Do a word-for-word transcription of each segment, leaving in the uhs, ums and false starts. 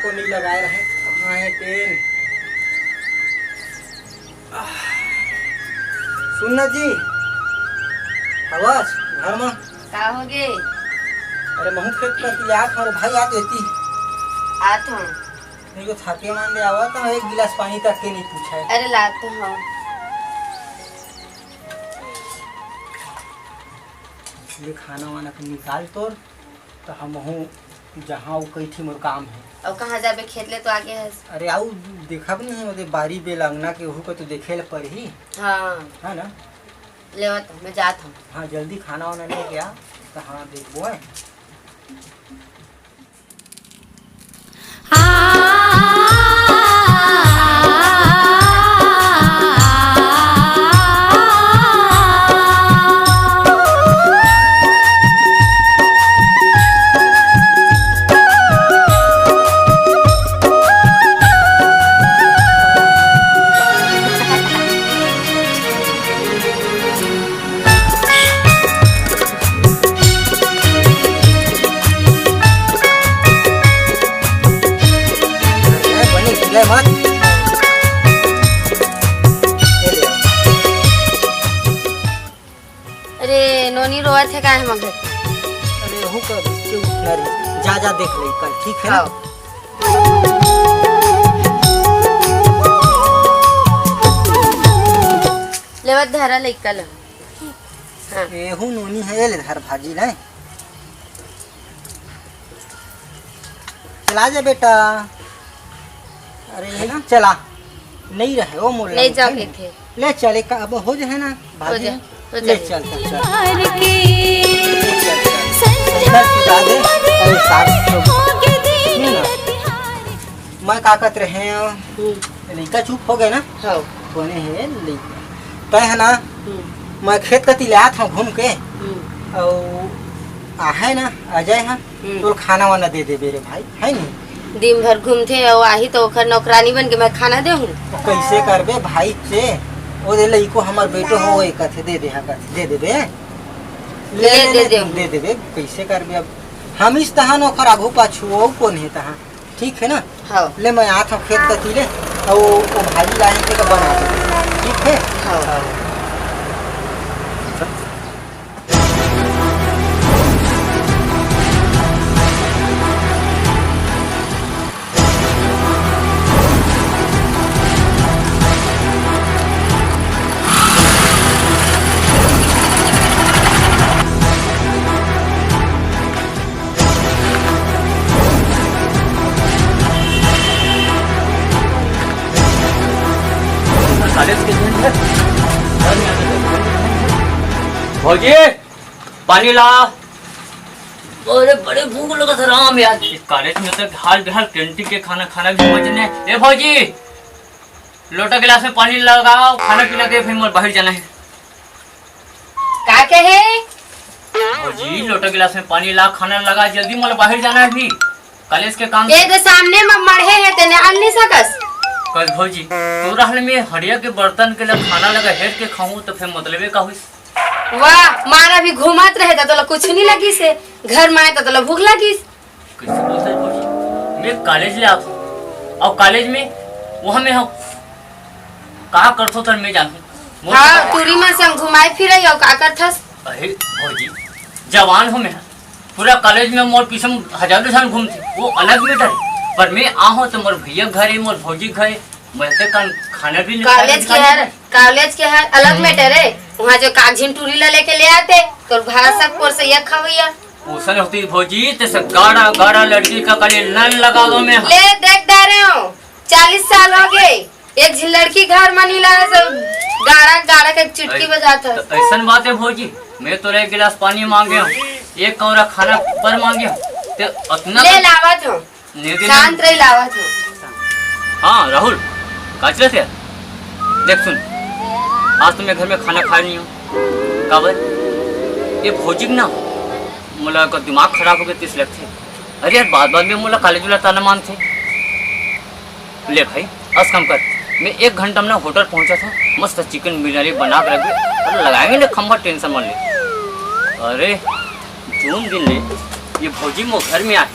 नहीं लगाए रहे, कहाँ है पेन? आह, सुन ना जी, आवाज घर में। का हो गे? अरे महू खेत कति ले आत हूँ, भाई आ देती। आत हूँ। नहीं तो थाके मान ले आवा तो एक गिलास पानी तक के नहीं पूछा है। अरे ला तो हाँ। ये खाना वाना के निकाल तोर, तो हमहू जहाँ वो कही थी मोर काम है। और कहाँ जाबे, खेत ले तो आगे है। अरे आऊ देखब नहीं है, ओदे बारी बेल अंगना के, ओहू का तो देखे ल परही। हाँ। है ना? लेवत हूँ, मैं जात हूँ। हाँ, जल्दी खाना वाना लेके आ, तो हाँ देखबो है। अरे नोनी रोवत है काहे मगर? अरे हूँ कर, क्यों उठना रे? जा, जा देख ले कल, ठीक है ना? हाँ। लेवत धरा लइका ल। हाँ। एहू नोनी है, ले धर भाजी ले। चला जा बेटा। अरे है ना? चला। नहीं रहे, वो मोर नहीं लगे जाओ है। कथे। ले चल, एक अब हो जाए ना, भाभी। जा, हो ले जाए। चल, चल, चल। ले चल, चल। इधर सुता दे, अरे साथ में। सुन ना। मैं का कहत रहे हूँ, हम्म। लइका चुप हो गए ना? हाँ। कोने है लइका? तय है ना? हम्म। मैं खेत कती ले आत हूँ घूम के। हम्म। और आहे ना अजय, हाँ? हम्म। तोल खाना वाना दे देबे रे भाई, है नी? दिन भर घूमथे अउ आही तो ओखर नौकरानी बन के मैं खाना देहूँ? तो कैसे करबे भाई से? ओ दे लइको हमर बेटो हो, ए कथे दे दे, हाँ कथे दे देबे। ले, ले, ले, दे ले, देहूँ। दे देबे, कैसे करबे अब? हम इस तहान ओखर आगू पाछू, ओ कौन है तहां? ठीक है ना? हाँ। ले मैं आत हूँ खेत कती ले, अउ वो भाजी लाए के तो बना दे। ठीक है? हाँ। हाँ। भौजी, पानी ला। अरे बड़े भूख लगत है राम यार। इस कॉलेज में तो हाल बेहाल कैंटीन के खाना खाना भी मजे नहीं। ए भौजी, लोटा गिलास में पानी लगाओ, खाना पीना दे, फिर मोर बाहर जाना है। का कहे? भौजी, लोटा गिलास में पानी ला, खाना लगा, जल्दी मोला बाहर जाना है भी। कॉलेज के काम। ये तो सामने में मढ़े है, तेने आन नहीं सकस। कल भौजी, तू रहल में हड़िया के बर्तन के लिए खाना लगा हेर के खाऊं तो फिर मतलबे का हुई? वाह, मारा भी घूमत रहे तो तोला कुछ नहीं लगी से, घर में आए तो तोला भूख लगी। कैसे बोलते हैं भौजी? मैं कॉलेज ले आत हूँ। और कॉलेज में वहाँ में हम का करथो तर मैं जानहूँ। मोर हाँ, तो टूरी मन संग घुमाए फिरे अउ का करथस? अरे भौजी, जवान हो मैं। पूरा कॉलेज में मोर पीछे हजारों झन घूमथे, वो अलग मैटर है। पर मैं आहूँ तो मोर भैया घर है, मोर भौजी घर है, मैं तो कान खाना भी नहीं कॉलेज के हर, कॉलेज के हर अलग मैटर है। वहाँ जो कागजिन टूरी ला लेके ले आते, तो भाषा कोर से यक खवैया। ओसन होती भौजी, ते से गाड़ा, गाड़ा लड़की का कले नन लगा दो मैं। ले देख दे रहे हो, चालीस साल हो गए, एक झिन लड़की घर म नी लाए, सब गाड़ा, गाड़ा के चिटकी बजात है। तो ऐसन बात है भौजी, मैं तोरे एक गिलास पानी मांगे हूँ, एक कौरा खाना पर मांगे हूँ, ते अतना ले लावत हूँ, नहीं देना। शांत रही, लावत हूँ। हाँ राहुल, का चलत है? देख सुन, आज तो मैं घर में खाना खाए नहीं हूँ। काबर? ये भौजी के ना, मोला का दिमाग खराब हो गया, तीस लगथे। अरे यार, बात बात में मोला कॉलेज वाला ताना मानथे। ले भाई, अस काम कर, मैं एक घंटा में ना होटल पहुंचा था, मस्त चिकन बिरयानी बना के रख दे। अरे लगाएंगे ना खंबा, टेंशन मत ले। अरे जून दिन ले ये भौजी मोर घर में आए,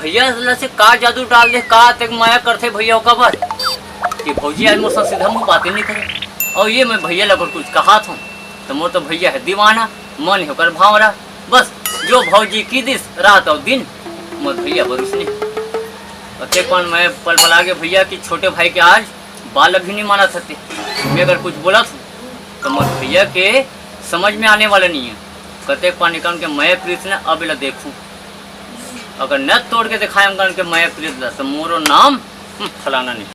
भैया ला से का जादू डाल दे, का अतेक मया करथे भैया ओकर बर कि भौजी आज मोर संग सीधा मुंह बाते नइ करे। अउ ये मैं भैया ला अगर कुछ कहात हूँ त मोर तो भैया हे दीवाना, मन हे ओकर भांवरा। बस जो भौजी कहि दिस रात अउ दिन, मोर भैया बर उसने। अतेक पन मैं पलपला गे भैया कि छोटे भाई के आज बात ला भी नइ मानत हते। मैं अगर कुछ बोलत हूँ त मोर भैया के समझ में आने वाला नइ हे। कतेक पन निकल के मैं प्रीत ने अब एला देखूँ, अगर नत तोड़ के दिखाए हम करके मैं प्रीत ला, त मोरो नाम, हम्म, फलाना नहीं।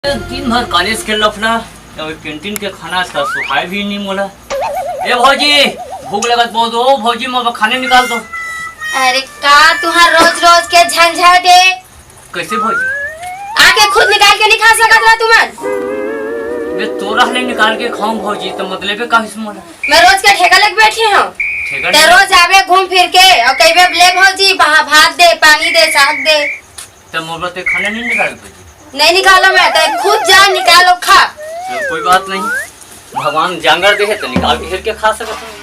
दिन भर कॉलेज के लफड़ा, अउ कैंटीन के खाना आज का सुहाय भी नहीं मोला। ए भौजी, भूख लगत बहुत हो भौजी, मोर बर खाने निकाल दो। अरे का तुहार रोज रोज के झंझट हे? कैसे भौजी? आके खुद निकाल के नहीं खा सकत रहा तुमन? मैं तोरा ले निकाल के खाऊं भौजी, त मतलब का हिस मोला? मैं रोज के ठेका लेके बैठी हूँ। ठेका ते नहीं? रोज आबे घूम फिर के अउ कहिबे, "ले भौजी, भा-, भात दे, पानी दे, साग दे।" त मोर बर ते खाना नहीं निकाल भौजी? नहीं निकालो मैं, ते खुद जा निकालो खा। चल, कोई बात नहीं। भगवान जांगर दे हे त निकाल के हेर के खा सकत हन।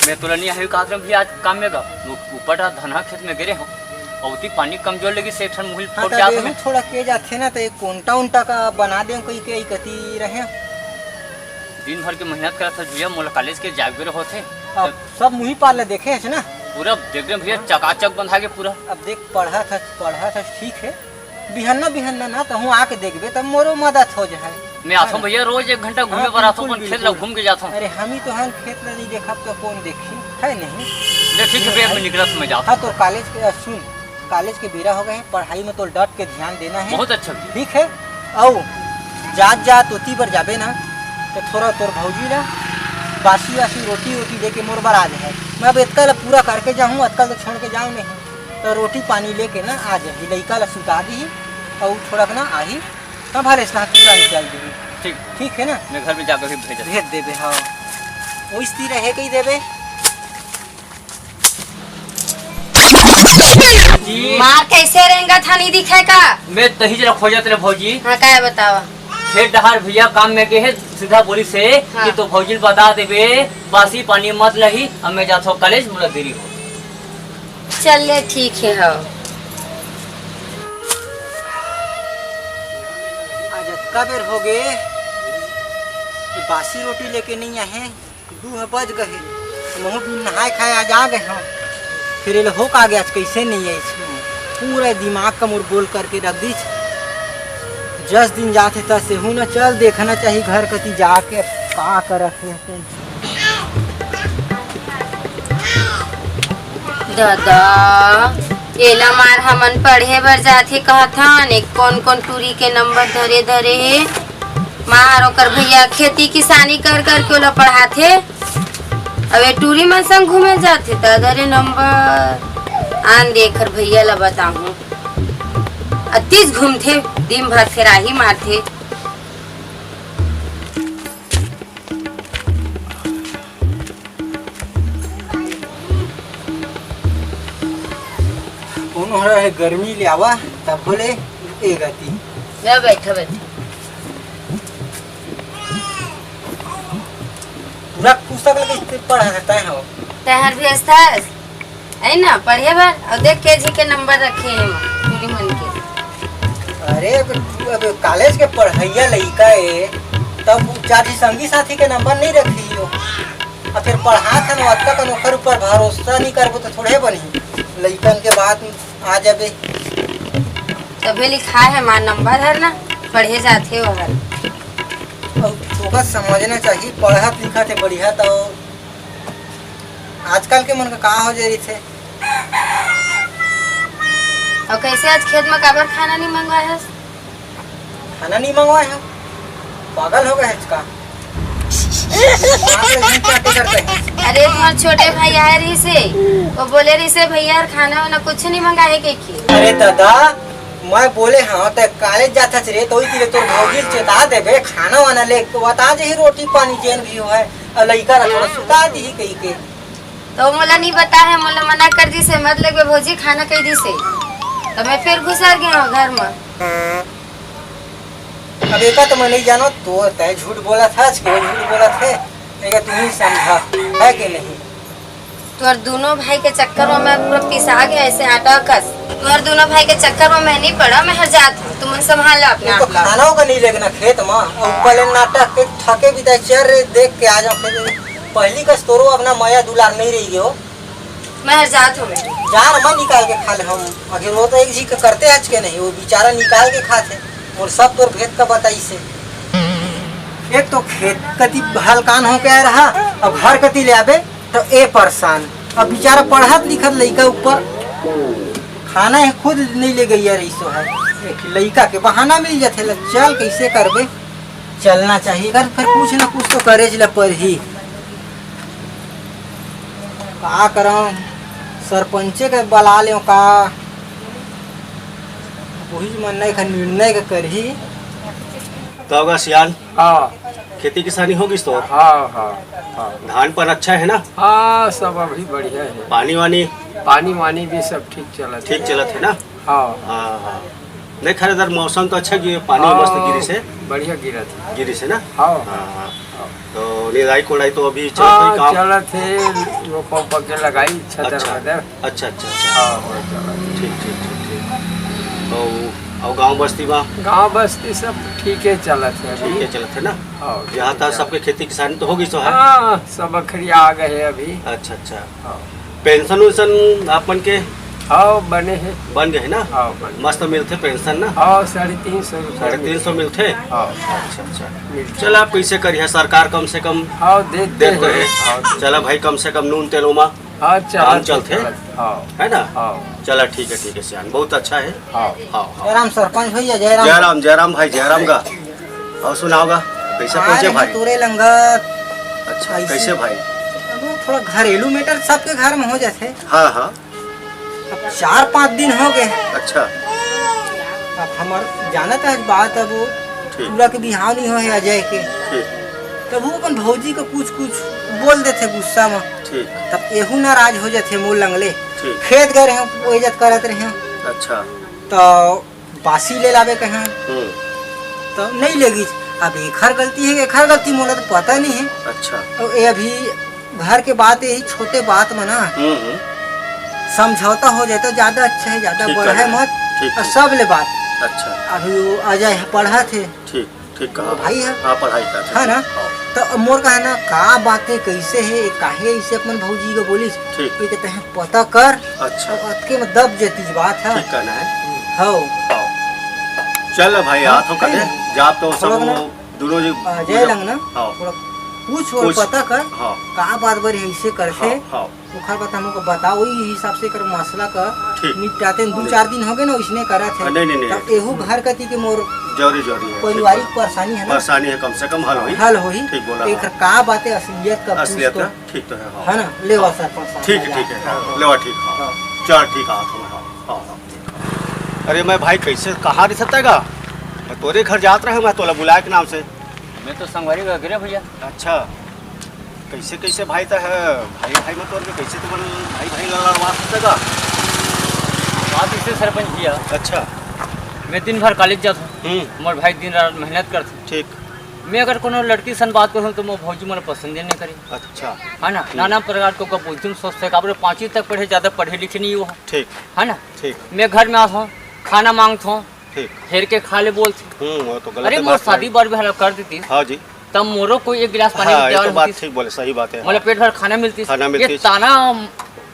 मैं तोला नहीं आही काकरम भी आज काम में गा। वो ऊपर आ धनहा खेत में गिरे हूँ। अउती पानी कमजोर लगी से एक ठन मुहिल हाँ, फोड़ त जात देहू में। थोड़ा के जाथे ना, त एक कोंटा उंटा का बना दे कोई के कती रहे। दिन भर के मेहनत करत हस भैया, मोला कॉलेज के जाए बर होथे। अब सब मुही पार ले देखे हस ना। पूरा देख रहे भैया, चकाचक बंधा के पूरा। अब देख, पढ़त हस, पढ़त हस, ठीक है, बिहन्ना बिहन्ना ना कहूँ आके देखबे, तब मोरो मदद हो जाए। मैं आथों भैया, रोज एक घंटा घूमे हाँ, बर आथों, बिल्कुल, अपन खेत ला बिल्कुल। घूम के जाथों। अरे, हम ही तो हन, खेत ला नहीं देखब तो कौन देखी, है नहीं? ले ठीक है भैया, मैं निकलत हूँ, मैं जाथों। हाँ, तो कॉलेज के, सुन, कॉलेज के बेरा हो गए हैं, पढ़ाई में तो डट के ध्यान देना है। बहुत अच्छा भैया। ठीक है, अउ जात जात ओती बर जाबे ना, तो थोड़ा तोर भौजी ला बासी वासी रोटी वोटी दे के मोर बर आ जाए। मैं अब एतका ला पूरा करके जाहूँ, अतका ला तो छोड़ के जाऊँ नहीं, तो रोटी पानी लेके ना आ जाही, लइका ला सुता दीही, अउ थोड़ा के ना आही, तब भले स्नान पूजा निकाल दीही। ठीक। ठीक है ना? मैं घर में जाकर भी भेज भेज देबे, हाँ। ओइस ती रहे कही देबे। जी। मार कैसे रेंगत हन, नहीं दिखे का? मैं तही जरा खोजत रहे भौजी। हाँ, का है बतावा? खेत डहार भैया काम में गए हैं, सीधा बोली से हाँ। कि तो भौजी बता देबे, बासी पानी मत लही, अब मैं जाथो कॉलेज, मोला देरी हो। चल ले, ठीक है, हाँ। आज अतका बेर हो गए, ये बासी रोटी लेके नहीं आए हैं। दू ह बज गए, महू भी नहाए खाए आज आ गए हम। फिर ये हो का गया, आज कैसे नहीं है इसमें, पूरा दिमाग का मोर गोल करके रख दीच। जस दिन जाथे तस से हूँ ना, चल देखना चाहिए घर कती जाके का करत है। दादा, एला मार हमन पढ़े बर जाथे कहत हन, एक कोन कोन टूरी के नंबर धरे धरे हे। मार ओकर भैया खेती किसानी कर कर के ओला पढ़ाथे। अब ए टूरी मन संग घूमे जाथे, त धरे नंबर आन दे एकर भैया ला बताहूँ। अतिस घूमथे, दिन भर फेराही मारथे। कोनो हरा है गर्मी ले आवा, तब बोले ए गति। ले बैठा, बैठा। पूरा पुस्तक लगे इतने पढ़ा रहता है हो। तैहर भेजता है। है ना, पढ़े बर। और देख के जी के नंबर रखे हैं वहाँ, टूरी मन के। अरे, अब, अब कॉलेज के पढ़ैया लइका ए, तब उ चार झी संगी साथी के नंबर नहीं रखी हो। आ फिर पढ़ात हन, अतका कन ओकर ऊपर भरोसा नहीं करबो तो थोड़े बनी। लइकन के बात आ जाबे। तबे लिखा है मार नंबर हर ना, पढ़े जाथे वो हर। अब तोका समझना चाहिए, पढ़त लिखत है बढ़िया, तो आजकल के मन का, का हो जाए रहिथे। और कैसे आज खेत में काबर खाना नहीं मंगवाए हस? खाना नहीं मंगवाए है? पागल हो गए है का? बाप रे, झूठ बातें करते हैं। अरे, तुम्हार छोटे भाई आए रहिसे, वो बोले रहिसे, "भैया यार, खाना वाना कुछ नहीं मंगाए के की?" अरे दादा, मैं बोले हंव, तैं कॉलेज जाथस रे, त ओही तीर तोर भौजी ल चेता देबे, खाना वाना ले बता देही, रोटी पानी जेन भी होय, अउ लइका ल थोड़ा सुता दिही कहिके। त मोला नइ बताय हे, मोला मना कर दिस हे, मत लेगबे भौजी खाना कहि दिस हे, त मैं फेर घुसर गे हंव घर म। अब एका तो मैं नइ जानंव, तो तैं झूठ बोलत हस कि वो झूठ बोलत हे, एका तुहीं समझा, हे कि नहीं? तोर दूनों भाई के चक्कर में मैं पूरा पिसा गे हंव अइसे आटा कस। तोर दूनों भाई के चक्कर में मैं नइ पड़ंव, मैं हर जात हंव, तुमन संभाल ला अपने आप ला। खाना का नइ लेगना खेत में, अउ ऊपर ले नाटक के ठके बिताय, चल रे, देख के आ जांव खेत में। पहिली कस तोरो अब ना मया दुलार नइ रहि गे हो। मैं हर जात हंव मैं। जा ना, मैं निकाल के खा ले हंव। आखिर वो तो एक झी के करते हच के नहीं, वो बेचारा निकाल के खाथे। अउ सब तोर भेद का बताइस हे। एक तो खेत कती हलकान होके आय रहा, अब घर कती ले आबे त ए परेसान। अब बेचारा पढ़त लिखत लइका ऊपर खाना हे, खुद नइ लेगइया रहिस हे। एक लइका के बहाना मिल जाथे ला, चल कइसे करबे, चलना चाहिए कर, फेर कुछ ना कुछ तो करेच ला परही। का करंव, सरपंचे के बला लेंव का? उहीच मन ना एखर निर्णय के करही। त गा सियान, हाँ। खेती किसानी हो गिस तोर? हाँ, हाँ, हाँ। धान पान अच्छा हे ना? हाँ, सब अभी बढ़िया हे। पानी वानी? पानी वानी भी सब ठीक चलत हे। ठीक चलत हे ना? हाँ। हाँ, हाँ। नहीं, खैर, इधर मौसम तो अच्छा गिरे, पानी हाँ, मस्त गिरिस हे। बढ़िया गिरत हे। गिरिस हे ना? हाँ। हाँ, हाँ। हाँ। तो निराई कोड़ाई तो अभी चलत हे हाँ, काम? चलत हे, रोपा उपा के लगाई, छदर अच्छा। वदर। अच्छा, अच्छा, अच्छा। हाँ, वो चलत हे। ठीक, ठीक, ठीक, ठीक। तो, अउ गाँव बस्ती में? गाँव बस्ती सब ठीक हे चलत हे अभी। ठीक हे चलत हे ना? हाँ, जहाँ तहाँ ठीक हे। सबके खेती किसानी तो हो गिस हे? हाँ, सब अखरिया आ गे हे अभी। अच्छा, अच्छा। हाँ। पेंशन उंशन आप मन के? हाँ, बने हे। बन गे हे ना? हाँ, बने। मस्त मिलथे पेंशन ना? हाँ, साढ़े तीन सौ रुपया साढ़े तीन सौ मिलथे। मिलथे? हाँ। अच्छा, अच्छा। मिलथे। चला, आप कइसे करिहा, सरकार कम से कम हाँ, देथे देथे। हे। हाँ। चला भाई, कम से कम नून तेल ओमा हाँ, चलत काम हे, चलथे। चलत हे। हाँ। हे ना? हाँ। चला, ठीक हे, ठीक हे सियान, बहुत अच्छा हे। हाँ। हाँ, हाँ। जय राम सरपंच भैया, जय राम। जय राम, जय राम भाई, जय राम गा। अउ सुनाव गा, कइसे आ पहुँचे रहे भाई? तोरे लंगत। अच्छा, कइसे? कइसे भाई? अब वो थोड़ा घरेलू matter सबके घर में हो जाथे। हाँ, हाँ। अब चार पाँच दिन हो गे। अच्छा। अब हमर जानत हे बात, अब वो ठीक। टूरा के बिहाव नइ होय हे अजय के। ठीक। तब वो अपन भौजी को कुछ कुछ बोल देथे गुस्सा में। ठीक। तब एहू नाराज हो जाथे मोर लंग ले। ठीक। खेत गए रहेंव, वो इज्जत करत रहेंव। अच्छा। तो बासी ले लाबे कहेंव। हम्म। तो नइ लेगिस। अब एखर गलती हे, एखर गलती, मोला तो पता नइ हे। अच्छा। तो ये अभी घर के बात, यही छोटे बात में ना हम्म, हम्म। समझौता हो जाए तो ज्यादा अच्छा हे, ज्यादा ठीक बढ़े कहे। मत। ठीक, अउ ठीक। सब ले बात। अच्छा। अभी वो अजय हे, पढ़त हे। ठीक, ठीक कहा। भाई हे। हाँ, पढ़ाई करत हे। हे ना? हाँ। तो अब मोर कहना, का बात हे, कइसे हे, काहे अइसे अपन भौजी को बोलिस? ठीक। ये कहते हैं, पता कर। अच्छा। अब अतके में दब जतिस बात हे। ठीक कहना हे। हाँ। हाँ। चल भाई, हाँ, आथंव कहे, ठीक हे। जाब तो सब थोड़ा वो ना, दूनों जी आ, जय लंग ना, हाँ। थोड़ा पूछ अउ पूछ। पता कर, हाँ। का बात बर हे अइसे करथे। हाँ, हाँ। ओखर बाद हमको बताओ, वही हिसाब से कर मसला का ठीक। निपटाते हैं। दू ठीक। चार दिन हो गे ना, इसने करा थे। हाँ, नहीं, नहीं, नहीं। तब एहू घर कती के मोर जरूरी, जरूरी हे, ठीक पारिवारिक बोला। परेशानी हे ना। परेशानी हे, कम से कम हल होही। हल होही। ठीक बोला, तो हाँ। एकर का बात हे, असलियत का पूछ असलियत तो। का, ठीक तो हे, हाँ। हे ना? ले हाँ। वा सरपंच साहब, ठीक हे, आ जा। ठीक हे, हाँ। हाँ। ले वा, ठीक, हाँ। हाँ। चल, ठीक हे, हाँ, हाँ, हाँ। अरे मैं भाई, कइसे, कहाँ रहिथस तैं गा? मैं तोरे घर जात रहेंव, मैं तोला बुलाय के नाम से। मैं तो संगवारी के घरे भैया। अच्छा, कइसे, कइसे भाई तैं ह, भाई, भाई में तोर के कइसे तुमन भाई, भाई ला लड़वाथस तैं गा? बात अइसे सरपंच भैया। अच्छा। मैं दिन भर कॉलेज जाथंव। हम्म। मोर भाई दिन रात मेहनत करथे। ठीक। मैं अगर कोनो लड़की सन बात करहूँ तो मोर भौजी मोला पसंद ही नहीं करे। अच्छा। हे ना? हम्म। नाना प्रकार के ओकर बोलथंव, सोचथे, काबर पाँचवीं तक पढ़े, ज्यादा पढ़े लिखे नहीं हो। ठीक। हे ना? ठीक। मैं घर में आथंव, खाना मांगथंव, ठीक। हेर के खा ले बोलथे। हम्म, वो तो गलत अरे, मोर बात हे। शादी बर भी हला कर देतिस। हाँ जी। तब मोरो कोई एक गिलास पानी हाँ, ये पियावल तो बात होतिस। ठीक बोले, सही बात हे, मोला हाँ। पेट भर खाना मिलतिस। खाना ये मिलतिस। ताना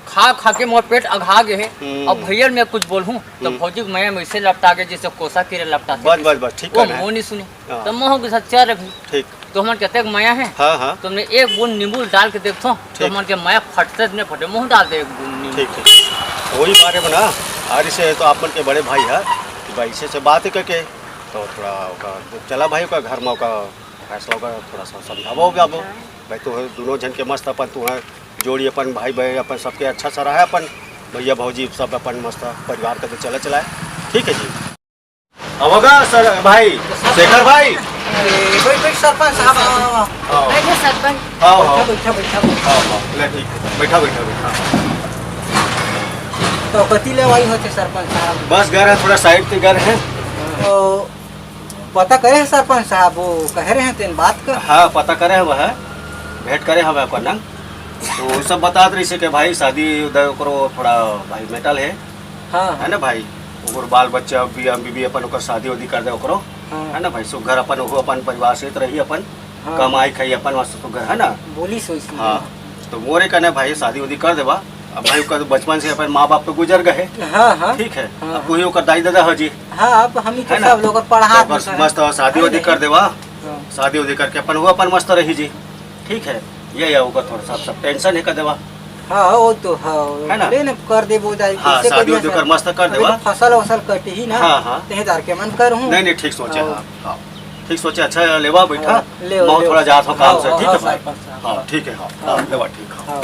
खा खा के मोर पेट अघा गे हे। हम्म। अब भैया मैं कुछ बोलहूँ, तो हम्म। भौजी के मया में अइसे लपटा गे, जइसे कोसा कीरा लपटाथे। बस, बस, बस, ठीक वो कहना हे। मोर नइ सुने। हाँ। तब मोर के साथ चल रहे भाई। ठीक। तो हमन के अतेक मया हे। हाँ, हाँ। तो हमन एक बूंद नींबू डाल के देखथंव, तो ठीक। हमन के मया फटथे नइ फटे, महूँ डाल दे एक बूंद नींबू। ठीक, ठीक। वही बारे में ना, आज से तो आप मन के बड़े भाई हे, कि भाई से, से बात करके, तो थोड़ा ओका, चला भाई ओका घर में ओका फैसला ओका थोड़ा सा समझावा होगा अब। भाई तो दूनों झन के मस्त अपन, तू हे जोड़ी अपन भाई भाई अपन सबके अच्छा सा रहा हे अपन भैया भौजी सब अपन मस्त परिवार के तो चला चलाए। ठीक हे जी। अवगा सर भाई, शेखर भाई। ए, बैठ, बैठ, सरपंच साहब, आओ, आओ, आओ। आओ। बैठो सरपंच। आओ, आओ। बैठा, बैठा, बैठा। आओ, आओ। ले, ठीक है। बैठा, बैठा, बैठा। तो कति ले आई होते सरपंच साहब? बस घर है, थोड़ा साइड पे घर है। तो पता करे है सरपंच साहब, वो कहे रहे हैं तेन बात का? हाँ, पता करे है वह। भेंट करे हवे अपन ना। तो वो सब बतात रही से कि भाई शादी उधर करो, थोड़ा भाई मेटल है। हाँ, है ना भाई? ओकर बाल बच्चा, बीबी, बीबी अपन ओकर शादी उदी कर दे ओकरो। हाँ। है ना भाई? सुघर अपन, ओहो अपन परिवार सहित रही अपन, हाँ। कमाई खाई अपन वास्ते सुघर, है ना? बोली सोच ली। हाँ। तो मोरे कहना भाई शादी उदी कर देवा। अब भाई ओकर बचपन से अपन माँ बाप तो गुजर गए। हाँ, हाँ। ठीक है। हाँ, अब हाँ। वही ओकर दाई दादा हो जी। हाँ, अब हम ही तो है ना? सब लोग पढ़ा तो बस मस्त शादी उदी कर देवा। हाँ। शादी उदी करके अपन वो अपन मस्त रही जी। ठीक है, ये, ये ओकर थोड़ा सा सब टेंशन है कर देवा। हाँ, वो तो हाँ, है ना? ले ना कर देबो दाई, हाँ, कैसे शादी करिया उदी सब? कर मस्त कर अभी देवा। तो फसल वसल कटी ही ना, हाँ, हाँ। तेहे तार के मन कर हूँ। नहीं, नहीं, ठीक सोचे, हाँ। हाँ, हाँ। ठीक सोचे, अच्छा लेवा बैठा। हाँ, ले, मैं ले। थोड़ा जात हो काम हाँ, से, हाँ, ठीक हाँ, है भाई? सरपंच साहब। हाँ, ठीक है, हाँ, हाँ। हाँ, लेवा, ठीक, हाँ। हाँ।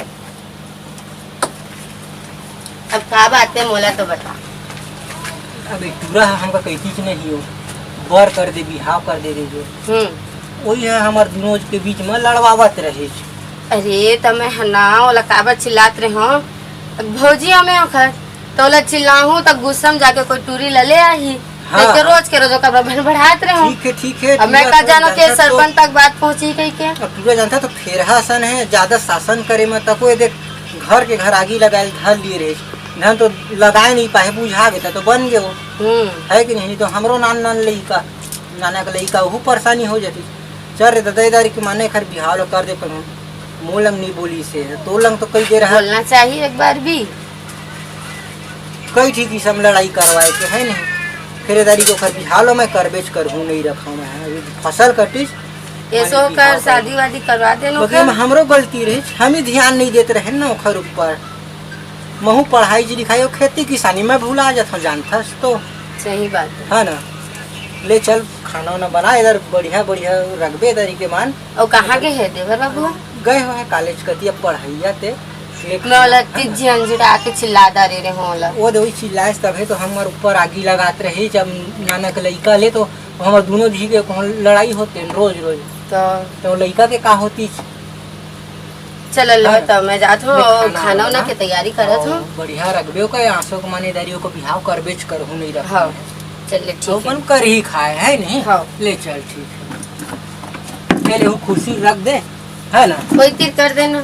अब का बात है, मोला तो बता। अब एक टूरा है, हमका कहती कि नहीं हो, बर कर दे, बिहाव कर दे, दे जो। हम्म। वही है, हमार दोनों के बीच में लड़वावत रहिस। अरे, त मैं ह ना, ओला काबर चिल्लात रहे हो? अब भौजी हमें ओखर, त ओला चिल्लाहूं, त गुस्सा में जाके कोई टूरी ला ले आही। हाँ, लेकिन हाँ। रोज के रोज ओकर बर भड़भड़ात रहे हो। ठीक है, ठीक है, अब मैं टूरा का तो जानो के जानता तो सरपंच तक बात पहुंची कही के। अब टूरा जानता तो फेरहा सन है, ज्यादा शासन करे में तको ये देख, घर के घर आगी लगाए धर लिए रहे, धन तो लगाए नहीं पाए, बुझा गए तो बन गए वो। हम्म। है कि नहीं? नहीं तो हमरो नान नान लइका, नाना के लइका, वहू परेशानी हो जाती। चल रे ददा, दारी के माने खर बिहाव लो कर दे, पर मोलम नहीं बोली से, तो लंग तो कई दे रहा। बोलना चाहिए एक बार भी। कई ठीक ही सब लड़ाई करवाए के है नहीं, फिर दारी को खर बिहाव लो मैं करबेच कर हूँ, नहीं रखा मैं, अभी फसल कटिस। ऐसो कर शादी वादी करवा देनो बाकी हम, हमरो गलती रही, हम ही ध्यान नहीं देते रहे ना ओखर ऊपर। महू पढ़ाई जी लिखाई और खेती किसानी में भुला जात हूँ, जानथस तो। सही बात है। है ना? ले चल, खाना वाना बना इधर, बढ़िया बढ़िया रखबे इधर ही के मान। और कहाँ गए है देवर बाबू? गए हुए हैं कॉलेज कती, अब पढ़ैया ते। मैं ओला तीन झन जुटा के चिल्ला डारे रहे हो ओला। वो दे वही चिल्लाए, तभे तो हमार ऊपर आगी लगात रही, जब नाना के लइका ले तो हमार दोनों जी के कहूँ लड़ाई होते हैं रोज रोज। तो तो लइका के का होती? चल ले हाँ। तो मैं जात हूँ मैं और खाना खाना वाना बना। के तैयारी करत और हूँ। बढ़िया रखबे ओकर, आंसू के माने दारी ओकर बिहाव करबेच करहूँ, नहीं रखा हाँ। है। चल ले, तो ठीक है। अपन कर ही खाए है नहीं। हाँ। ले चल, ठीक है। ले, ले वो कुर्सी रख दे, है ना? कोई तीर कर देना।